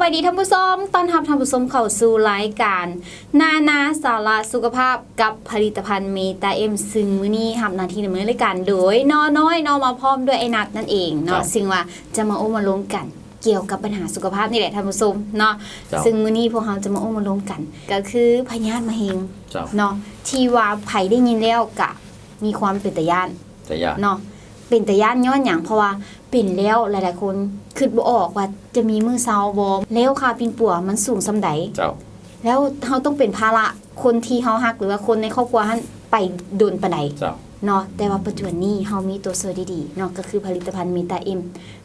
ສະບາຍດີທ່ານຜູ້ຊົມ, ຕ້ອນຮັບທ່ານຜູ້ຊົມເຂົ້າສູ່ລາຍການນານາສາລະສຸຂະພາບ ກັບຜະລິດຕະພັນເມຕາເອັມ ຊຶ່ງມື້ນີ້ຮັບໜ້າທີ່ດຳເນີນລາຍການໂດຍ ນໍນ້ອຍ ນໍ ມາພ້ອມດ້ວຍໄອ້ນັດນັ້ນເອງເນາະ ເຈົ້າ ຊຶ່ງວ່າຈະມາໂອ້ມາລົມກັນກ່ຽວກັບບັນຫາສຸຂະພາບນີ້ແຫຼະທ່ານຜູ້ຊົມເນາະ. ເຈົ້າ ຊຶ່ງມື້ນີ້ພວກເຮົາຈະມາໂອ້ມາລົມກັນ ກໍຄືພະຍາດມະເຮັງ ເຈົ້າ ເນາະ ທີ່ວ່າໃຜໄດ້ຍິນແລ້ວກະມີຄວາມເປັນຕາຢ້ານ ຕາຢ້ານ ເນາະ ເປັນຕາຢ້ານຍ້ອນຫຍັງ? ເພາະວ່າເປັນແລ້ວຫຼາຍໆຄົນຄິດບໍ່ອອກວ່າຈະມີມື້ເຊົາບໍ່ ແລ້ວຄ່າປິ່ນປົວມັນສູງສ່ຳໃດ ເຈົ້າ ແລ້ວເຮົາຕ້ອງເປັນພາລະຄົນທີ່ເຮົາຮັກ ຫຼືວ່າຄົນໃນຄອບຄົວຫັ້ນໄປດົນປານໃດ ເຈົ້າ ເນາະ. ແຕ່ວ່າປັດຈຸບັນນີ້ເຮົາມີຕົວຊ່ວຍດີໆເນາະ ກໍຄືຜະລິດຕະພັນເມຕາເອັມ.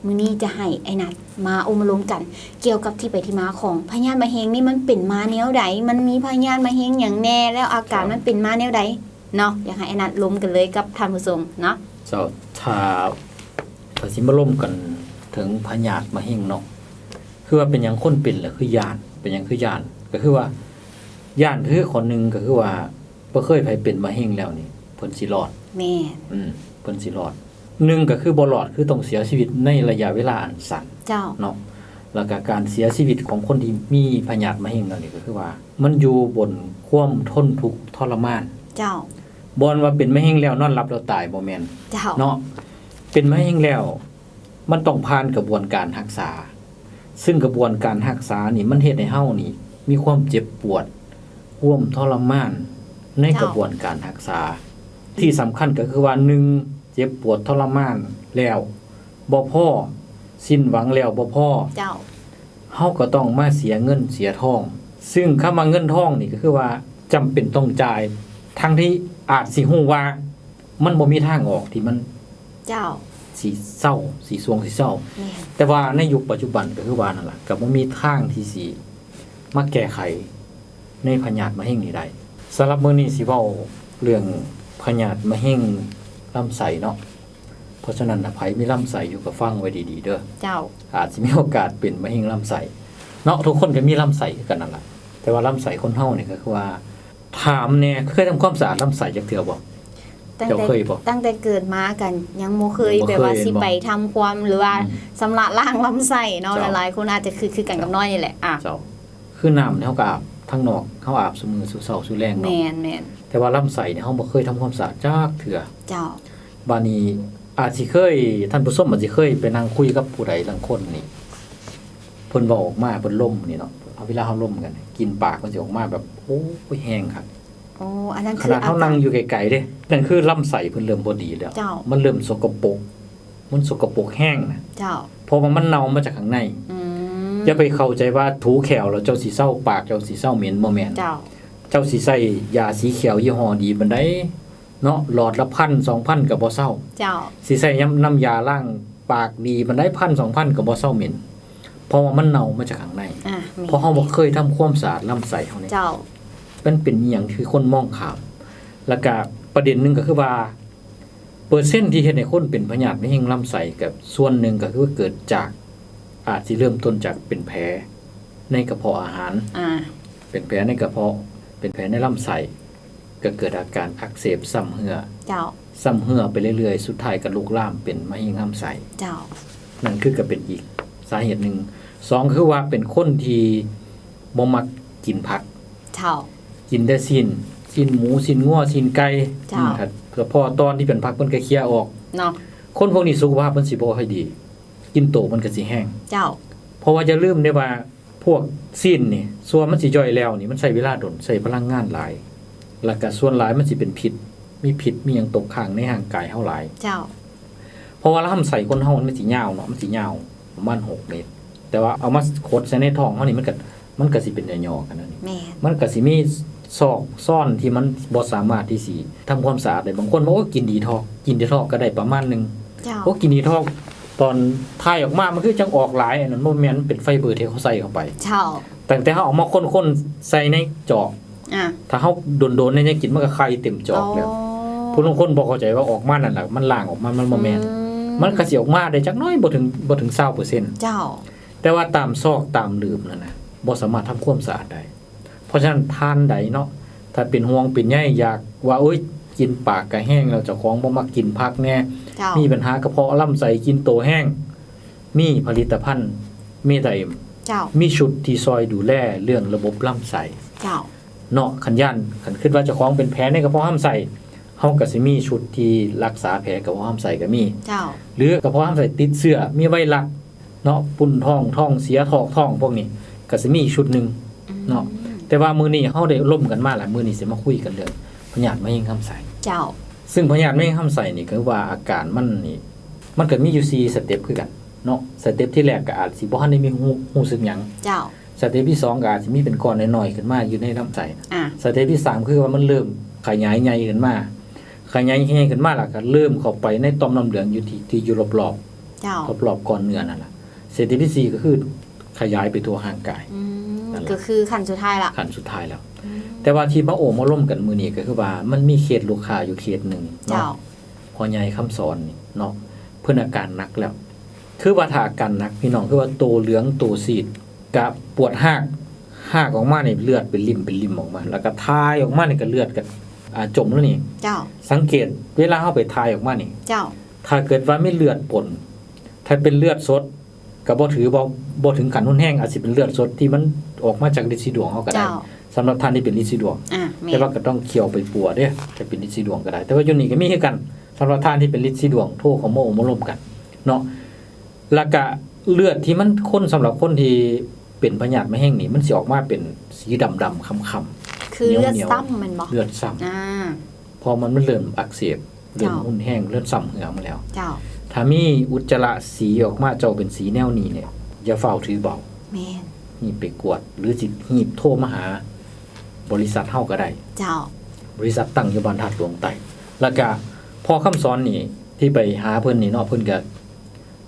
ມື້ນີ້ຈະໃຫ້ໄອ້ນັດມາໂອ້ມາລົມກັນກ່ຽວກັບທີ່ໄປທີ່ມາຂອງພະຍາດມະເຮັງນີ້ ມັນເປັນມາແນວໃດ ມັນມີພະຍາດມະເຮັງຫຍັງແດ່ ແລ້ວອາການ ເຈົ້າ ມັນເປັນມາແນວໃດ ເນາະ. ຢາກໃຫ້ອ້າຍນັດລົມກັນເລີຍກັບທ່ານຜູ້ຊົມເນາະ. ເຈົ້າ ຖ້າ ຖ້າຊິມາລົມກັນເຖິງພະຍາດມະເຮັງເນາະ ຄືວ່າເປັນຫຍັງຄົນເປັນລະຄືຢ້ານ? ເປັນຫຍັງຄືຢ້ານ? ກໍຄືວ່າຢ້ານຄືຂໍ້ໜຶ່ງ ກໍຄືວ່າບໍ່ເຄີຍໃຜເປັນມະເຮັງແລ້ວນີ້ ເພິ່ນຊິລອດ ແມ່ນ ອືມ ເພິ່ນຊິລອດ. ໜຶ່ງກໍຄືບໍ່ລອດ ຄືຕ້ອງເສຍຊີວິດໃນໄລຍະເວລາອັນສັ້ນ ເຈົ້າ ເນາະ. ແລ້ວກໍການເສຍຊີວິດຂອງຄົນທີ່ມີພະຍາດມະເຮັງແລ້ວນີ້ ກໍຄືວ່າມັນຢູ່ບົນຄວາມທົນທຸກທໍລະມານ ເຈົ້າ ບໍ່ແມ່ນວ່າເປັນມະເຮັງແລ້ວນອນຫຼັບແລ້ວຕາຍ ບໍ່ແມ່ນ ເຈົ້າ ເນາະ. ເປັນມະເຮັງແລ້ວ ມັນຕ້ອງຜ່ານກະບວນການຮັກສາ ຊຶ່ງກະບວນການຮັກສານີ້ ມັນເຮັດໃຫ້ເຮົານີ້ມີຄວາມເຈັບປວດ ຄວາມທໍລະມານໃນ ເຈົ້າ ກະບວນການຮັກສາ. ທີ່ສຳຄັນກໍຄືວ່າ ໜຶ່ງ ເຈັບປວດທໍລະມານແລ້ວບໍ່ພໍ ສິ້ນຫວັງແລ້ວບໍ່ພໍ ເຈົ້າ ເຮົາກໍຕ້ອງມາເສຍເງິນເສຍທອງ ຊຶ່ງຄຳວ່າເງິນທອງນີ້ກໍຄືວ່າຈຳເປັນຕ້ອງຈ່າຍ ທັງທີ່ອາດຊິຮູ້ວ່າມັນບໍ່ມີທາງອອກທີ່ມັນ ເຈົ້າ ຊິເຊົາ ຊິຊ່ວງຊິເຊົາ ແມ່ນ ແຕ່ວ່າໃນຍຸກປັດຈຸບັນກໍຄືວ່ານັ້ນລະ ກໍບໍ່ມີທາງທີ່ຊິມາແກ້ໄຂໃນພະຍາດມະເຮັງນີ້ໄດ້. ສຳລັບມື້ນີ້ຊິເວົ້າເລື່ອງພະຍາດມະເຮັງລຳໄສ້ເນາະ. ເພາະສະນັ້ນນະ ໃຜມີລຳໄສ້ຢູ່ກໍຟັງໄວ້ດີໆເດີ ເຈົ້າ ອາດຊິມີໂອກາດເປັນມະເຮັງລຳໄສ້ເນາະ. ທຸກຄົນກໍມີລຳໄສ້ຄືກັນນັ້ນລະ ແຕ່ວ່າລຳໄສ້ຄົນເຮົານີ້ກໍຄືວ່າ ຖາມແດ່ ເຄີຍທຳຄວາມສະອາດລຳໄສ້ຈັກເທື່ອບໍ່? ຕັ້ງແຕ່ ເຈົ້າເຄີຍບໍ່? ຕັ້ງແຕ່ເກີດມາກໍຍັງບໍ່ເຄີຍ ຍັງບໍ່ເຄີຍ ແບບວ່າຊິໄປທຳຄວາມ ຫຼືວ່າ ອືມ ຊຳລະລ້າງລຳໄສ້ເນາະ. ເຈົ້າ ຫຼາຍໆຄົນອາດຈະຄຶກ ຄືກັນກັບນ້ອຍນີ້ແຫຼະ ອ່າ ເຈົ້າ ຄືນ້ຳນີ້ເຮົາກໍອາບທາງນອກ ເຮົາອາບຊຸມື້ ຊຸເຊົ້າ ຊຸແລງເນາະ ແມ່ນໆ ແຕ່ວ່າລຳໄສ້ນີ້ເຮົາບໍ່ເຄີຍທຳຄວາມສະອາດຈັກເທື່ອ ເຈົ້າ. ບາດນີ້ອາດຊິເຄີຍ ທ່ານຜູ້ຊົມອາດຊິເຄີຍໄປນັ່ງຄຸຍກັບຜູ້ໃດລາງຄົນນີ້ ເພິ່ນເວົ້າອອກມາ ເພິ່ນລົມນີ້ເນາະ ເວລາເຮົາລົມກັນ ກິ່ນປາກມັນຊິອອກມາແບບ ໂອ້ຍ ແຮງຄັກ ອໍ ອັນນັ້ນ ຂະໜາດເຮົານັ່ງຢູ່ໄກໆເດ້ ນັ້ນຄືລຳໄສ້ເພິ່ນເລີ່ມບໍ່ດີແລ້ວ ເຈົ້າ ມັນເລີ່ມສົກກະປົກ ມັນສົກກະປົກແຮງນະ ເຈົ້າ ເພາະວ່າມັນເນົ່າມາຈາກຂ້າງໃນ ອືມ ຢ່າໄປເຂົ້າໃຈວ່າຖູແຂ້ວແລ້ວເຈົ້າຊິເຊົາ ປາກເຈົ້າຊິເຊົາເໝັນ ບໍ່ແມ່ນ ເຈົ້າ ເຈົ້າຊິໃຊ້ຢາສີແຂ້ວຍີ່ຫໍ້ດີປານໃດເນາະ ຫຼອດລະພັນ ສອງພັນ ກໍບໍ່ເຊົາ ເຈົ້າ ຊິໃຊ້ນ້ຳ ນ້ຳຢາລ້າງປາກດີປານໃດ ພັນ ສອງພັນ ກໍບໍ່ເຊົາເໝັນ ເພາະວ່າມັນເນົ່າມາຈາກຂ້າງໃນ ອ່າ ແມ່ນ ເພາະເຮົາບໍ່ເຄີຍທຳຄວາມສະອາດລຳໄສ້ເຮົານີ້ ເຈົ້າ ມັນເປັນອີ່ຫຍັງທີ່ຄົນມອງຂ້າມ? ແລ້ວກະປະເດັນໜຶ່ງກໍຄືວ່າ ເປີເຊັນທີ່ເຮັດໃຫ້ຄົນເປັນພະຍາດມະເຮັງລຳໄສ້ ກໍສ່ວນໜຶ່ງກໍຄືເກີດຈາກ ອາດຊິເລີ່ມຕົ້ນຈາກເປັນແຜໃນກະເພາະອາຫານ ອ່າ ເປັນແຜໃນກະເພາະ ເປັນແຜໃນລຳໄສ້ ກໍເກີດອາການອັກເສບຊຳເຮື້ອ ເຈົ້າ ຊຳເຮື້ອໄປເລື້ອຍໆ ສຸດທ້າຍກໍລຸກລາມເປັນມະເຮັງລຳໄສ້ ເຈົ້າ ນັ້ນຄືກໍເປັນອີກສາເຫດໜຶ່ງ. ສອງ ຄືວ່າເປັນຄົນທີ່ບໍ່ມັກກິນຜັກ ເຈົ້າ ກິນແຕ່ຊີ້ນ ຊີ້ນໝູ ຊີ້ນງົວ ຊີ້ນໄກ່ ເຈົ້າ ອືມ ຖ້າພໍຕອນທີ່ເປັນຜັກເພິ່ນກໍເຄຍອອກເນາະ. ຄົນພວກນີ້ສຸຂະພາບເພິ່ນຊິບໍ່ຄ່ອຍດີ ກິນໂຕເພິ່ນກໍຊິແຮງ ເຈົ້າ ເພາະວ່າຢ່າລືມເດ້ວ່າ ພວກຊີ້ນນີ້ ສ່ວນມັນຊິຍ່ອຍແລ້ວນີ້ ມັນໃຊ້ເວລາດົນ ໃຊ້ພະລັງງານຫຼາຍ ແລ້ວກະສ່ວນຫຼາຍມັນຊິເປັນພິດ ມີພິດມີຫຍັງຕົກຄ້າງໃນຮ່າງກາຍເຮົາຫຼາຍ ເຈົ້າ ເພາະວ່າລຳໄສ້ຄົນເຮົາມັນຊິຍາວເນາະ ມັນຊິຍາວປະມານຫົກເມດ ແຕ່ວ່າເອົາມາຂົດໃສ່ໃນທ້ອງເຮົານີ້ ມັນກະ ມັນກະຊິເປັນຫຍໍ້ໆກັນນັ້ນ ແມ່ນ ມັນກະຊິມີຊອກຊອນທີ່ມັນບໍ່ສາມາດທີ່ຊິທຳຄວາມສະອາດໄດ້. ບາງຄົນວ່າ ໂອ້ຍ ກິນດີທອກ ກິນດີທອກກໍໄດ້ປະມານໜຶ່ງ ເຈົ້າ ໂອ້ ກິນດີທອກ ຕອນຖ່າຍອອກມາມັນຄືຈັ່ງອອກຫຼາຍ ອັນນັ້ນບໍ່ແມ່ນ ເປັນໄຟເບີທີ່ເຂົາໃສ່ເຂົ້າໄປ ເຈົ້າ ຕັ້ງແຕ່ເຮົາເອົາມາຄົນໆໃສ່ໃນຈອກ ອ່າ ຖ້າເຮົາດົນໆໃນຍັງກິນ ມັນກໍໄຂ່ເຕັມຈອກແລ້ວ ອໍ ຜູ້ລາງຄົນບໍ່ເຂົ້າໃຈວ່າອອກມານັ້ນລະ ມັນລ້າງອອກມາ ມັນບໍ່ແມ່ນ ອືມ ມັນກໍຊິອອກມາໄດ້ຈັກໜ້ອຍ ບໍ່ເຖິງ ບໍ່ເຖິງຊາວເປີເຊັນ ເຈົ້າ ແຕ່ວ່າຕາມຊອກຕາມຫຼີບນັ້ນນະ ບໍ່ສາມາດທຳຄວາມສະອາດໄດ້. ເພາະສະນັ້ນທ່ານໃດເນາະ ຖ້າເປັນຫ່ວງເປັນໃຍ ຢາກວ່າ ໂອ້ຍ ກິນປາກກະແຮງແລ້ວ ເຈົ້າຂອງບໍ່ມັກກິນຜັກແດ່ ເຈົ້າ ມີບັນຫາກະເພາະລຳໄສ້ ກິນໂຕແຮງ ມີຜະລິດຕະພັນເມຕາເອັມ ເຈົ້າ ມີຊຸດທີ່ຊ່ອຍດູແລເລື່ອງລະບົບລຳໄສ້ ເຈົ້າ ເນາະ. ຄັນຢ້ານ ຄັນຄິດວ່າເຈົ້າຂອງເປັນແຜໃນກະເພາະລຳໄສ້ ເຮົາກະຊິມີຊຸດທີ່ຮັກສາແຜກະເພາະລຳໄສ້ກະມີ ເຈົ້າ ຫຼືກະເພາະລຳໄສ້ຕິດເຊື້ອ ມີໄວຣັສເນາະ ປຸ້ນທ້ອງ ທ້ອງເສຍ ຖອກທ້ອງ ພວກນີ້ກະຊິມີອີກຊຸດໜຶ່ງ ອືມ ເນາະ. ແຕ່ວ່າມື້ນີ້ເຮົາໄດ້ລົມກັນມາລະ ມື້ນີ້ຊິມາຄຸຍກັນເລື່ອງພະຍາດມະເຮັງລຳໄສ້ ເຈົ້າ. ຊຶ່ງພະຍາດມະເຮັງລຳໄສ້ນີ້ ກະຄືວ່າອາການມັນນີ້ ມັນກະມີຢູ່ສີ່ສະເຕັບຄືກັນເນາະ. ສະເຕັບທີແລກກະອາດຊິບໍ່ທັນໄດ້ມີຮູ້ ຮູ້ສຶກຫຍັງ ເຈົ້າ. ສະເຕັບທີສອງກະອາດຊິມີເປັນກ້ອນນ້ອຍໆຂຶ້ນມາຢູ່ໃນລຳໄສ້ ອາ ສະເຕັບທີສາມຄືວ່າມັນເລີ່ມຂະຫຍາຍໃຫຍ່ຂຶ້ນມາ ຂະຫຍາຍໃຫຍ່ຂຶ້ນມາລະກະເລີ່ມເຂົ້າໄປໃນຕ່ອມນ້ຳເຫຼືອງຢູ່ທີ່ ທີ່ຢູ່ລອບໆ ເຈົ້າ ລອບໆກ້ອນເນື້ອນັ້ນລະ. ສະເຕັບທີສີ່ກະຄືຂະຫຍາຍໄປທົ່ວຮ່າງກາຍ ອືມ ນັ້ນລະ ກະຄືຂັ້ນສຸດທ້າຍລະ ຂັ້ນສຸດທ້າຍແລ້ວ ອືມ. ແຕ່ວ່າທີ່ມາໂອ້ມາລົມກັນມື້ນີ້ກະຄືວ່າມັນມີເຄສລູກຄ້າຢູ່ເຄສໜຶ່ງເນາະ ເຈົ້າ ພໍ່ໃຫຍ່ຄຳສອນນີ້ເນາະ ເພິ່ນອາການໜັກແລ້ວ ຄືວ່າຖ້າອາການໜັກ ພີ່ນ້ອງ ຄືວ່າໂຕເຫຼືອງໂຕຊີດ ກະປວດຮາກ ຮາກອອກມານີ້ເລືອດເປັນລິ້ມເປັນລິ້ມອອກມາ ລະກະຖ່າຍອອກມານີ້ກະເລືອດກະ ອາ ຈົມແລ້ວນີ້ ເຈົ້າ. ສັງເກດເວລາເຮົາໄປຖ່າຍອອກມານີ້ ເຈົ້າ ຖ້າເກີດວ່າມີເລືອດປົນ ຖ້າເປັນເລືອດສົດກະບໍ່ຖື ບໍ່ ບໍ່ເຖິງຂັ້ນຮຸນແຮງ ອາດຊິເປັນເລືອດສົດທີ່ມັນອອກມາຈາກລິດສີດວງເຮົາກະໄດ້ ເຈົ້າ ສຳລັບທ່ານທີ່ເປັນລິດສີດວງ ອາ ແມ່ນ ແຕ່ວ່າກະຕ້ອງຄ່ຽວໄປປົວເດ້ ຈະເປັນລິດສີດວງກະໄດ້ ແຕ່ວ່າຢູ່ນີ້ກະມີຄືກັນ ສຳລັບທ່ານທີ່ເປັນລິດສີດວງ ໂທເຂົ້າມາໂອ້ມາລົມກັນເນາະ. ລະກະເລືອດທີ່ມັນ ຄົນ ສຳລັບຄົນທີ່ເປັນພະຍາດມະເຮັງນີ້ ມັນຊິອອກມາເປັນສີດຳໆ ຄຳໆ ຄືເລືອດຊ້ຳແມ່ນບໍ່? ເລືອດຊ້ຳ ອາ ເພາະມັນ ມັນເລີ່ມອັກເສບ ເລີ່ມ ເຈົ້າ ຮຸນແຮງ ເລີ່ມຊ້ຳເຫື່ອມາແລ້ວ ເຈົ້າ. ຖ້າມີອຸດຈະລະສີອອກມາ ເຈົ້າເປັນສີແນວນີ້ນີ້ ຢ່າຟ້າວຖືເບົາ ແມ່ນ ຮີບໄປກວດ ຫຼືຊິຮີບໂທມາຫາບໍລິສັດເຮົາກະໄດ້ ເຈົ້າ. ບໍລິສັດຕັ້ງຢູ່ບ້ານທາດຫຼວງໃຕ້ ລະກະພໍ່ຄຳສອນນີ້ ທີ່ໄປຫາເພິ່ນນີ້ເນາະ ເພິ່ນກະ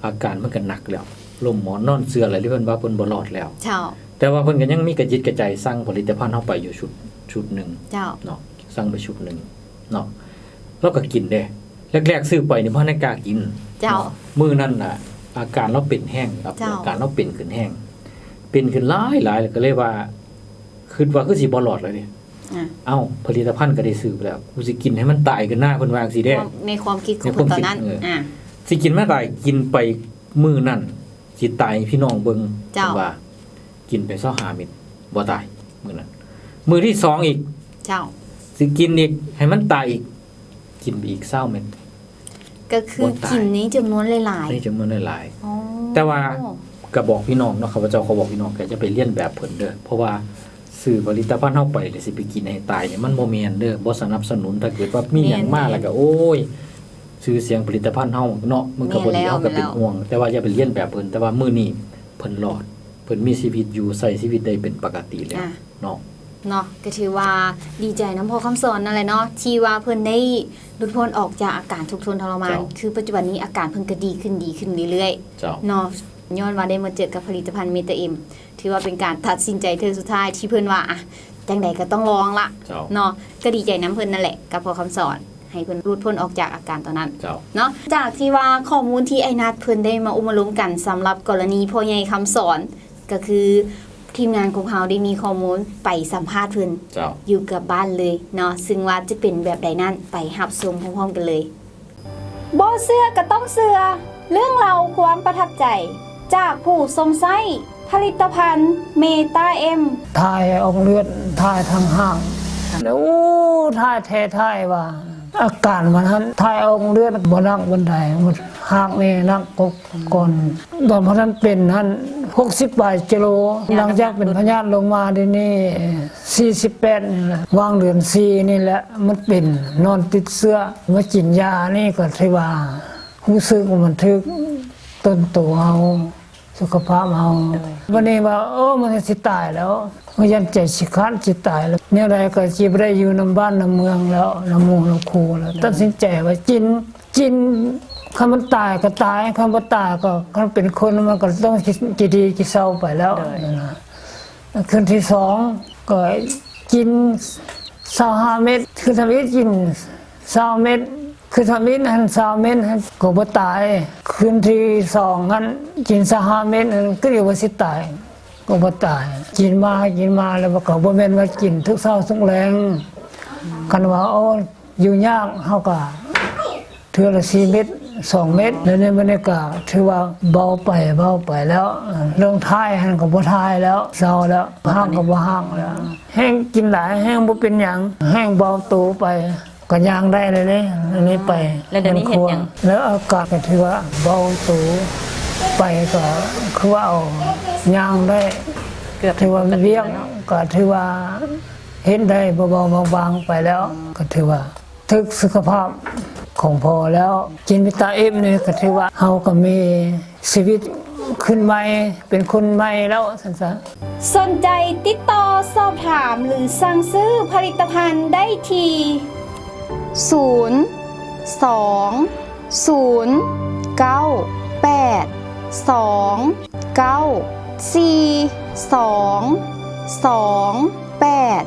ອາການເພິ່ນກະໜັກແລ້ວ ລົ້ມໝອນນອນເສື່ອແລ້ວ ເພິ່ນວ່າເພິ່ນບໍ່ລອດແລ້ວ ເຈົ້າ. ແຕ່ວ່າເພິ່ນກະຍັງມີກະຈິດກະໃຈສັ່ງຜະລິດຕະພັນເຮົາໄປຢູ່ຊຸດ ຊຸດໜຶ່ງ ເຈົ້າ ເນາະ ສັ່ງໄປຊຸດໜຶ່ງເນາະ ລາວກະກິນເດ້. ແລກໆຊື້ໄປນີ້ບໍ່ທັນໄດ້ກ້າກິນ ເຈົ້າ ເນາະ ມື້ນັ້ນນະ ອາການລາວເປັນແຮງ ເຈົ້າ ອາການລາວເປັນຂຶ້ນແຮງ ເປັນຂຶ້ນຫຼາຍໆ ລະກະເລີຍວ່າ ຄິດວ່າຄືຊິບໍ່ລອດແລ້ວເດ້ ອາ ເອົ້າ ຜະລິດຕະພັນກະໄດ້ຊື້ໄປແລ້ວ ກູຊິກິນໃຫ້ມັນຕາຍກັນນາ ເພິ່ນວ່າຈັ່ງຊີ້ເດ້ ໃນຄວາມຄິດຂອງເພິ່ນຕອນນັ້ນ ເອີ ອາ ຊິກິນໃຫ້ຕາຍ ກິນໄປມື້ນັ້ນ ຊິຕາຍໃຫ້ພີ່ນ້ອງເບິ່ງ ເຈົ້າ ເພິ່ນວ່າ ກິນໄປຊາວຫ້າເມັດ ບໍ່ຕາຍມື້ນັ້ນ. ມື້ທີສອງອີກ ເຈົ້າ ຊິກິນອີກ ໃຫ້ມັນຕາຍອີກ ກິນໄປອີກຊາວເມັດ ກະຄື ບໍ່ຕາຍ ກິນໃນຈຳນວນຫຼາຍໆ ໃນຈຳນວນຫຼາຍໆ ອໍ ແຕ່ວ່າກະບອກພີ່ນ້ອງເນາະ ຂ້າພະເຈົ້າຂໍບອກພີ່ນ້ອງ ກະຢ່າໄປລຽນແບບເພິ່ນເດີ ເພາະວ່າຊື້ຜະລິດຕະພັນເຮົາໄປ ແລ້ວຊິໄປກິນໃຫ້ຕາຍນີ້ ມັນບໍ່ແມ່ນເດີ ບໍ່ສະໜັບສະໜູນ. ຖ້າເກີດວ່າມີຫຍັງມາ ແມ່ນໆ ລະກະ ໂອ້ຍ ຊື່ສຽງຜະລິດຕະພັນເຮົາເນາະ ມັນກະບໍ່ດີ ແມ່ນແລ້ວ ເຮົາກະເປັນຫ່ວງ ແມ່ນແລ້ວ ແຕ່ວ່າຢ່າໄປລຽນແບບເພິ່ນ. ແຕ່ວ່າມື້ນີ້ເພິ່ນລອດ ເພິ່ນມີຊີວິດຢູ່ ໃຊ້ຊີວິດໄດ້ເປັນປະກະຕິແລ້ວ ອາ ເນາະ ເນາະ ກະຖືວ່າດີໃຈນຳພໍ່ຄຳສອນນັ້ນແຫຼະເນາະ ທີ່ວ່າເພິ່ນໄດ້ຫຼຸດພົ້ນອອກຈາກອາການທຸກທົນທໍລະມານ ເຈົ້າ ຄືປັດຈຸບັນນີ້ອາການເພິ່ນກະດີຂຶ້ນ ດີຂຶ້ນເລື້ອຍໆ ເຈົ້າ ເນາະ ຍ້ອນວ່າໄດ້ມາເຈີກັບຜະລິດຕະພັນເມຕາເອັມ ຖືວ່າເປັນການຕັດສິນໃຈເທື່ອສຸດທ້າຍ ທີ່ເພິ່ນວ່າ ອະ ຈັ່ງໃດກະຕ້ອງລອງລະ ເຈົ້າ ເນາະ ກະດີໃຈນຳເພິ່ນນັ້ນແຫຼະ ກັບພໍ່ຄຳສອນ ໃຫ້ເພິ່ນຫຼຸດພົ້ນອອກຈາກອາການຕອນນັ້ນ ເຈົ້າ ເນາະ. ຈາກທີ່ວ່າຂໍ້ມູນທີ່ອ້າຍນັດເພິ່ນໄດ້ມາໂອ້ມາລົມກັນ ສຳລັບກໍລະນີພໍ່ໃຫຍ່ຄຳສອນ ກະຄື ທີມງານຂອງເຮົາໄດ້ມີຂໍ້ມູນໄປສຳພາດເພິ່ນ ເຈົ້າ ຢູ່ກັບບ້ານເລີຍເນາະ ຊຶ່ງວ່າຈະເປັນແບບໃດນັ້ນ ໄປຮັບຊົມພ້ອມໆກັນເລີຍ. ບໍ່ເຊື່ອກະຕ້ອງເຊື່ອ ເລື່ອງລາວຄວາມປະທັບໃຈຈາກຜູ້ຊົມໃຊ້ຜະລິດຕະພັນເມຕາເອັມ. ຖ່າຍອອກເລືອດ ຖ່າຍທາງຮ່າງ ໂອ້ ຖ່າຍແທ້ຖ່າຍວ່າ ອາການມັນຫັ້ນ ຖ່າຍອອກເລືອດບໍ່ໜັກປານໃດ ມັນຮາກແນ່ໜັກກວ່າກ່ອນ. ຕອນພວກນັ້ນເປັນຫັ້ນ ຫົກສິບປາຍກິໂລ ຫຼັງຈາກເປັນພະຍາດລົງມາດຽວນີ້ ສີ່ສິບແປດນີ້ແຫຼະ ຫວ່າງເດືອນສີ່ນີ້ແຫຼະ ມັນເປັນ ນອນຕິດເຊື້ອ ມາກິນຢານີ້ກະຖືວ່າ ຮູ້ສຶກວ່າມັນຖືກຕົ້ນໂຕເຮົາ ສຸຂະພາບເຮົາ. ໂດຍ ບາດນີ້ວ່າ ໂອ້ ມັນຊິຕາຍແລ້ວ ຢ້ານໃຈຊິຂາດຊິຕາຍແລ້ວ ແນວໃດກະຊິບໍ່ໄດ້ຢູ່ນຳບ້ານນຳເມືອງແລ້ວ ນຳໝູ່ນຳຄູ່ແລ້ວ ຕັດສິນໃຈວ່າກິນ ກິນ ຄັນມັນຕາຍກະຕາຍ ຄັນບໍ່ຕາຍກະ ຄັນເປັນຄົນມັນກະຕ້ອງຂີ້ດີຂີ້ເສົ້າໄປແລ້ວ. ໂດຍ ຫັ້ນນະ ຄືນທີສອງກະກິນຊາວຫ້າເມັດ ຄືນທຳອິດກິນຊາວເມັດ ຄືນທຳອິດຫັ້ນຊາວເມັດຫັ້ນກະບໍ່ຕາຍ ຄືນທີສອງຫັ້ນກິນຊາວຫ້າເມັດຫັ້ນກະຍັງວ່າຊິຕາຍ ກະບໍ່ຕາຍ. ກິນມາ ກິນມາແລ້ວກະບໍ່ແມ່ນວ່າກິນທຸກເຊົ້າທຸກແລງ ຄັນວ່າ ໂອ້ ຢູ່ຍາກເຮົາກະເທື່ອລະສີ່ເມັດ ສອງເມັດ ແລ້ວນີ້ມັນກໍຖືວ່າເບົາໄປ ເບົາໄປແລ້ວ. ເລື່ອງຖ່າຍຫັ້ນກໍບໍ່ຖ່າຍແລ້ວ ເຊົາແລ້ວ ຮ້າງກໍບໍ່ຮ້າງແລ້ວ. ແຮງກິນຫຼາຍ ແຮງບໍ່ເປັນຫຍັງ ແຮງເບົາໂຕໄປ ກໍຍ່າງໄດ້ແລ້ວເດ້ ອັນນີ້ໄປ. ແລ້ວດຽວນີ້ເຮັດຫຍັງ? ແລ້ວອາການກໍຖືວ່າເບົາໂຕໄປ ກໍຄືວ່າເອົາຍ່າງໄດ້ ເກືອບ ຖືວ່າວຽກກໍຖືວ່າເຮັດໄດ້ເບົາໆບາງໆໄປແລ້ວ ກໍຖືວ່າຖືກສຸຂະພາບຂອງພໍ່ແລ້ວ. ກິນວິຕາເອັມນີ້ກໍຖືວ່າເຮົາກໍມີຊີວິດຂຶ້ນໃໝ່ ເປັນຄົນໃໝ່ແລ້ວ ຊັ້ນຊະ. ສົນໃຈຕິດຕໍ່ສອບຖາມ ຫຼື ສັ່ງຊື້ຜະລິດຕະພັນໄດ້ທີ່ ສູນ ສອງ ສູນ ເກົ້າ ແປດ ສອງ ເກົ້າ ສີ່ ສອງ ສອງ ແປດ.